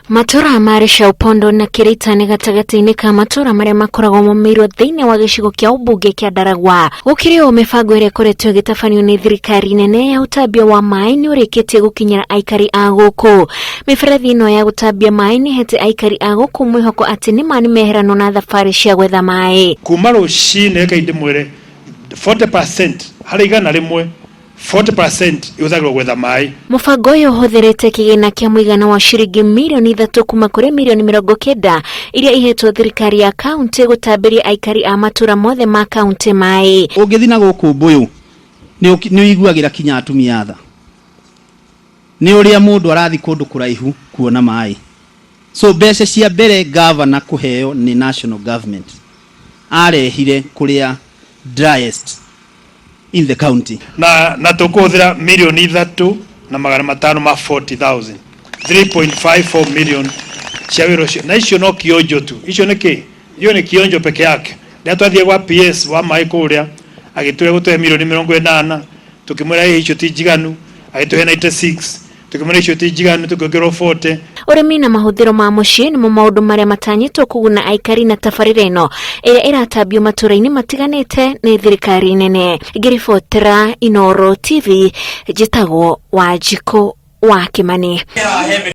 Matũra ma Rĩcaũ-Pondo na Kĩrita nĩ gatagatĩ-inĩ ka matũra marĩa makoragwo momĩirwo thĩinĩ wa gĩcigo kĩa ũmbunge kĩa Ndaragwa. Gũkĩrĩ ũũ mĩbango ĩrĩa ĩkoretwo ĩgĩtabanio nĩ thirikari nene ya ũtambia wa maĩ nĩ ũrĩkĩtie gũkinyĩra aikari a gũkũ. Mĩberethi ĩno ya gũtambia maĩ nĩ ĩhete aikari a gũkũ mwĩhoko atĩ nĩma nĩmeheranwo na thabarĩ cia gwetha maĩ. Kuma rũcinĩ rekei ndĩmwĩre 40% harĩ 100 40% ihũthagĩrwo gwetha maĩ. Mũbango ũyũ ũhũthĩrĩte kĩgĩna kĩa mũigana wa ciringi mirioni 3 kuma kũrĩ mirioni 90 iria ihetwo thirikari ya kaunti gũtambĩria aikari a matũra mothe ma kaunti maĩ. Ũngĩthiĩ na gũkũ Mbũyũ nĩ ũiguagĩra kinya atumia tha nĩ ũrĩa mũndũ arathiĩ kũndũ kũraihu kuona maĩ. So mbeca cia mbere gavana kũheo nĩ national government arehire kũrĩa driest in the county. Na tũkũhũthĩra mirioni 3 na magana matano ma 40,000, 3.54 million cia wĩra ũcio, na icio no kionjo tu. Icio nĩ kĩ? Hiyo nĩ kionjo peke yake. Rĩrĩa twathiĩ gwa PS wa maĩ kũrĩa, agĩtwĩra gũtũhe mirioni 80, tũkĩmwĩra ĩ icio ti njiganu, agĩtũhe 96, tũkĩmwĩra icio ti njiganu, tũkĩongererwo 40. Ũrĩmi na mahũthĩro ma mũciĩ nĩmo maũndũ marĩa matanyĩtwo kũguna aikari na tabarĩra ĩno ĩrĩa ĩratambio matũra-inĩ matiganĩte nĩ thirikari nene. Ngĩribotera Inooro TV, njĩtagwo Wanjikũ wa Kĩmani.